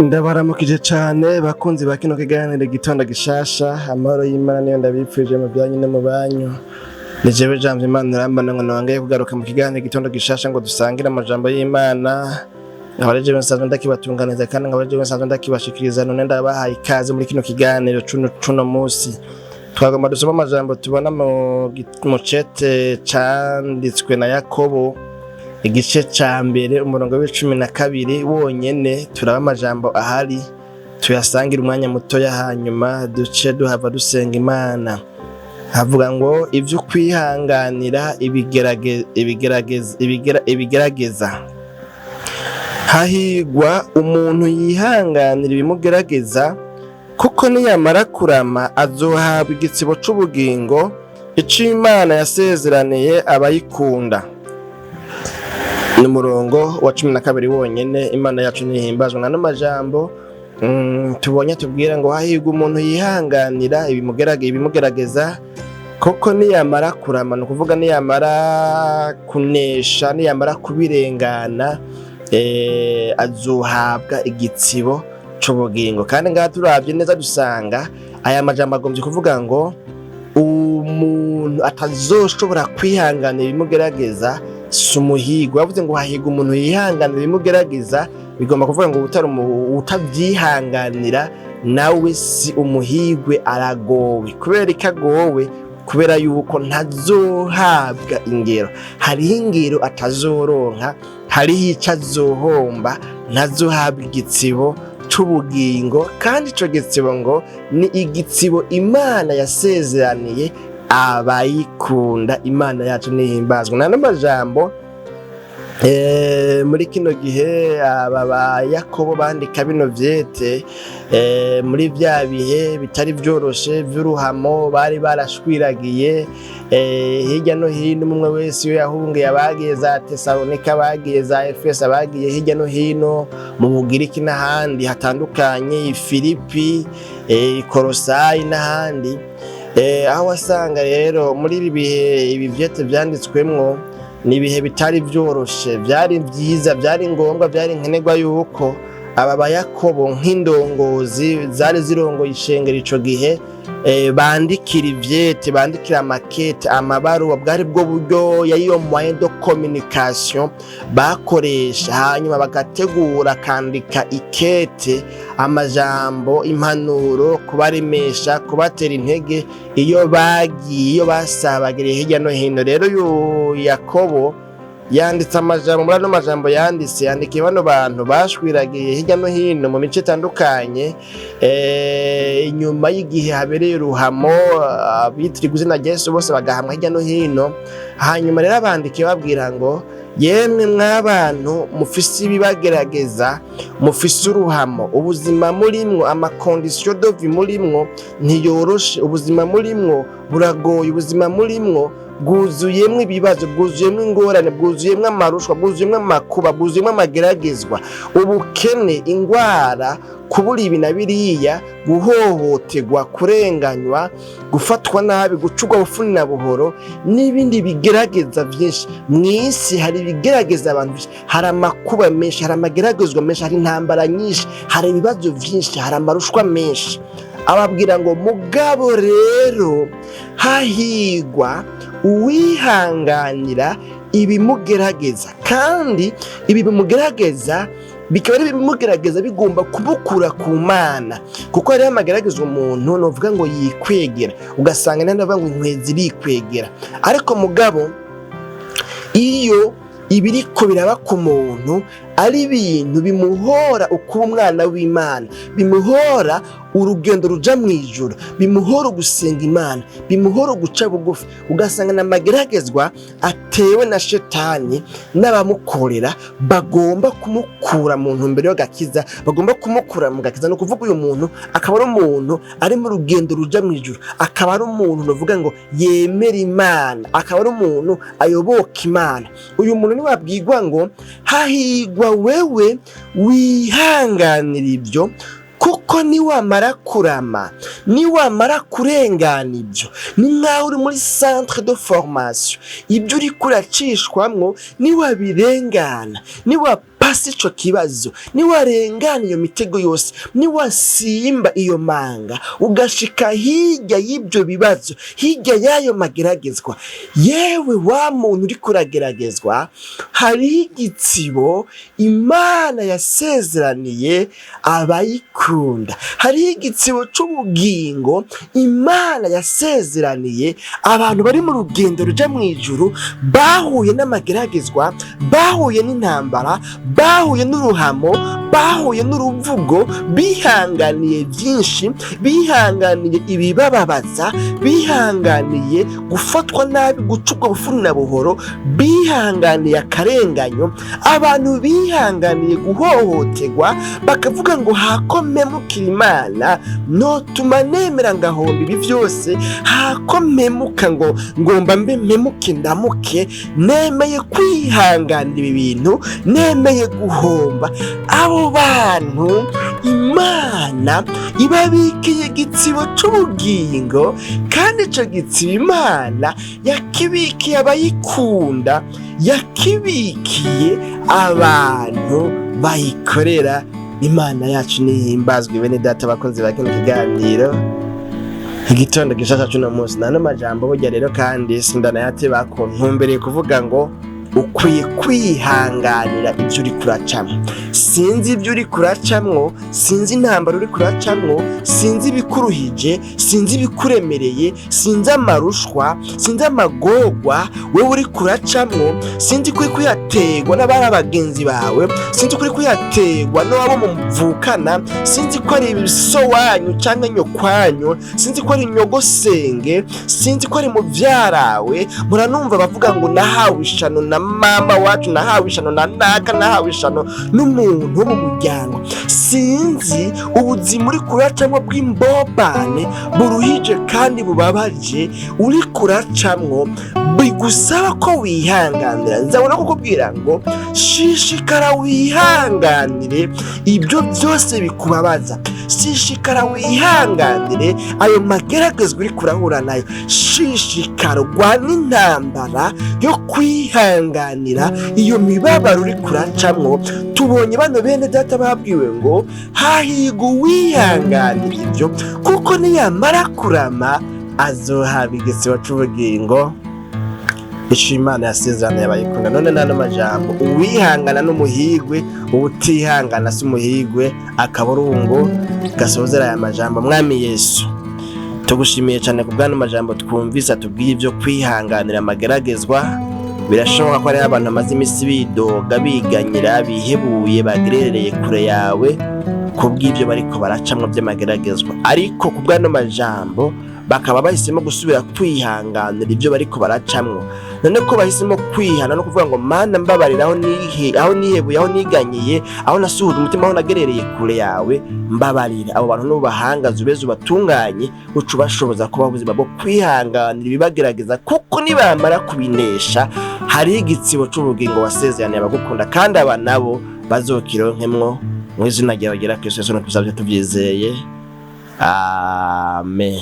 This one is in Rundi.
Ndabaramukije cane bakunzi ba kino kiganiro Igitondo Gishasha. Amahoro y'Imana niyo ndabipfuje mu byanyu no mu banyu. Ni jewe Jambo Imana urambona ngo nongeye kugaruka mu kiganiro Igitondo Gishasha ngo dusangire amajambo y'Imana. Nkaba ari jewe nsanzwe ndakibatunganiza kandi nkaba ari jewe nsanzwe ndakibashikiriza. None ndabahaye ikaze muri kino kiganiro cuno musi. Twagomba dusome amajambo tubona mu cete canditswe na Yakobo, igice ca mbere, umurongo w'12 wonyene. Turaba amajambo ahari, tuyasangira umwanya mutoya, hanyuma duce duhava dusenga Imana. Havuga ngo: "Ivyo kwihanganira ibigerageza. Hahigwa umuntu yihanganira ibimugerageza, kuko niyamara kurama azohabwa igitsibo c'ubugingo, ico Imana yasezeraniye abayikunda." Ni umurongo wa 12 wonyene. Imana yacu ntihimbazwa. Nano majambo tubonye tubwira ngo hahirwa umuntu yihanganira ibimugerageza, kuko niyamara kurama, ni ukuvuga niyamara kunesha, niyamara kubirengana, azohabwa igitsibo c'ubugingo. Kandi ngaha turavye neza dusanga aya majambo agomvye kuvuga ngo umuntu atazoshobora kwihanganira ibimugerageza si umuhigo. Bavuze ngo hahirwa umuntu yihanganira ibimugerageza, bigomba kuvuga ngo utavyihanganira nawe si umuhigwe, aragowe. Kubera ko agowe, kubera yuko ntazohabwa ingero. Hariho ingero atazoronka, hariho ico azohomba, ntazohabwa igitsibo c'ubugingo. Kandi ico gitsibo ngo ni igitsibo Imana yasezeraniye abayikunda. Imana yacu nihimbazwa. Nano majambo, muri kino gihe aba ba Yakobo bandika bino vyete, muri vya bihe bitari vyoroshe vy'uruhamo, bari barashwiragiye hirya no hino, umwe wese iyo yahungiye, abagiye za Tesalonika, abagiye za Efeso, abagiye hirya no hino mu Bugiriki n'ahandi hatandukanye, i Filipi, i Korosayi n'ahandi. Aho wasanga rero muri ibi bihe ibi vyete vyanditswemwo ni ibihe bitari vyoroshe. Vyari vyiza, vyari ngombwa, vyari nkenerwa yuko aba bayakobo nk'indongozi zari zirongoye ishengero ico gihe, bandikira ivyete, bandikira amakete, amabaruwa. Bwari bwo buryo, yariyo moyen de communication bakoresha. Hanyuma bagategura, akandika ikete, amajambo, impanuro, kubaremesha, kubatera intege iyo bagiye, iyo basabagiriye hirya no hino. Rero uyu Yakobo yanditse amajambo. Muri ano majambo yanditse, yandikiye bano bantu bashwiragiye hirya no hino mu mice itandukanye, inyuma y'igihe habereye uruhamo, abitirirwa izina rya Yesu bose bagahamwa hirya no hino. Hanyuma rero abandikiye babwira ngo: "Yemwe mw'abantu mufise ibibagerageza, mufise uruhamo, ubuzima murimwo, ama conditions de vie murimwo ntiyoroshe, ubuzima murimwo buragoye, ubuzima murimwo bwuzuyemwo ibibazo, bwuzuyemwo ingorane, bwuzuyemwo amarushwa, bwuzuyemwo amakuba, bwuzuyemwo amageragezwa, ubukene, ingwara, kubura ibi na biriya, guhohoterwa, kurenganywa, gufatwa nabi, gucurwa bufuni na buhoro, n'ibindi bigerageza vyinshi. Mw'isi hari ibigerageza abantu vyinshi, hari amakuba menshi, hari amageragezwa menshi, hari intambara nyinshi, hari ibibazo vyinshi, hari amarushwa menshi." Ababwira ngo: "Mugabo rero hahigwa uwihanganira ibimugerageza." Kandi ibi bimugerageza bikaba ari ibimugerageza bigomba kumukura ku Mana, kuko hariho amagerageza umuntu novuga ngo yikwegera, ugasanga nandi avuga ngo inkwezi irikwegera. Ariko mugabo iyo ibiriko biraba ku muntu ari ibintu bimuhora ukuba umwana w'Imana, bimuhora urugendo ruja mu ijuru, bimuhora gusenga Imana, bimuhora guca bugufi, ugasanga n'amageragezwa atewe na Shetani n'abamukorera bagomba kumukura mu ntumbero y'agakiza, bagomba kumukura mu gakiza, ni ukuvuga uyu muntu akaba ari umuntu ari mu rugendo ruja mu ijuru, akaba ari umuntu nuvuga ngo yemera Imana, akaba ari umuntu ayoboka Imana, uyu muntu niwabwirwa ngo: "Hahigwa wewe wihanganira ibyo, kuko niwamara kurama, niwamara kurengana ibyo, ni nkaho uri muri centre de formation, ibyo uriko uracishwamwo niwabirengana, niwapasa." pasi ico kibazo, niwarengana iyo mitego yose, niwasimba iyo manga ugashika hirya y'ibyo bibazo, hirya y'ayo mageragezwa, yewe wa muntu uriko urageragezwa, hariho igitsibo Imana yasezeraniye abayikunda, hariho igitsibo c'ubugingo Imana yasezeraniye abantu bari mu rugendo ruja mu ijuru, bahuye n'amageragezwa, bahuye n'intambara, bahuye n'uruhamo, bahuye n'uruvugo, bihanganiye byinshi, bihanganiye ibibababaza, bihanganiye gufatwa nabi, gucurwa bufuni na buhoro, bihanganiye akarenganyo, abantu bihanganiye guhohoterwa, bakavuga ngo hako mpemukira Imana notuma nemera ngahomba ibi byose, hako mpemuka ngo ngomba mbe mpemuke ndamuke, nemeye kwihanganira ibi bintu, nemeye guhomba. Abo bantu Imana ibabikiye igitsibo c'ubugingo, kandi ico gitsibo Imana yakibikiye abayikunda, yakibikiye abantu bayikorera. Imana yacu nihimbazwe. Bene data bakunzi ba kino kiganiro Igitondo Gishasha c'uno munsi, nano majambo burya rero kandi sindanayatebako, ntumbereye kuvuga ngo ukwiye kwihanganira ibyo uri kuracamwo. Sinzi ibyo uri kuracamwo, sinzi intambara uri kuracamwo, sinzi ibikuruhije, sinzi ibikuremereye, sinzi amarushwa, sinzi amagorwa wewe uri kuracamwo, sinzi ko uri kuyaterwa n'abari abagenzi bawe, sinzi ko uri kuyaterwa n'abo muvukana, sinzi ko ari so wanyu cyangwa nyokwanyu, sinzi ko ari nyogosenge, sinzi ko ari muvyarawe. Muranumva bavuga ngo nahawe ishano na mama wacu, nahawe ishano na naka, nahawe ishano n'umuntu wo mu muryango. Sinzi ubuzima uri kuracamwo bw'imbobane buruhije kandi bubabaje uri kuracamwo, bigusaba ko wihanganira. Nzabona kukubwira ngo shishikara wihanganire ibyo byose bikubabaza, shishikara wihanganire ayo mageragezwa uri kurahura nayo, shishikara urwane intambara yo kwihanganira iyo mibabaro uri kuracamwo. Tubonye bano bene data babwiwe ngo hahirwa uwihanganira ibyo, kuko niyamara kurama azohabwa igisibo c'ubugingo ico Imana yasezeraniye abayikunda. None nano majambo, uwihangana n'umuhigwe, uwutihangana si umuhigwe. Akaburungu gasozera aya majambo. Mwami Yesu, tugushimiye cyane ku bw'ano majambo twumvise atubwiye ibyo kwihanganira amageragezwa. Birashoboka ko hariho abantu bamaze iminsi bidoga, biganyira, bihebuye, bagerereye kure yawe kubw'ibyo bariko baracamwo by'amageragezwa, ariko ku bw'ano majambo bakaba bahisemo gusubira kwihanganira ibyo bariko baracamwo. None ko bahisemo kwihana no kuvuga ngo Mana mbabarira, aho nihe, aho nihebuye, aho niganyiye, aho nasuhuje umutima, aho nagerereye kure yawe, mbabarira. Abo bantu n'ubahangaze, ubeze ubatunganye, uca ubashoboza kubaho ubuzima bwo kwihanganira ibibagerageza, kuko nibamara kubinesha hariho igitsibo c'ubugingo wasezeraniye abagukunda, kandi aba nabo bazokironkemwo. Mu izina ryawe ryera Kristo Yesu tubisabye tubyizeye, amen.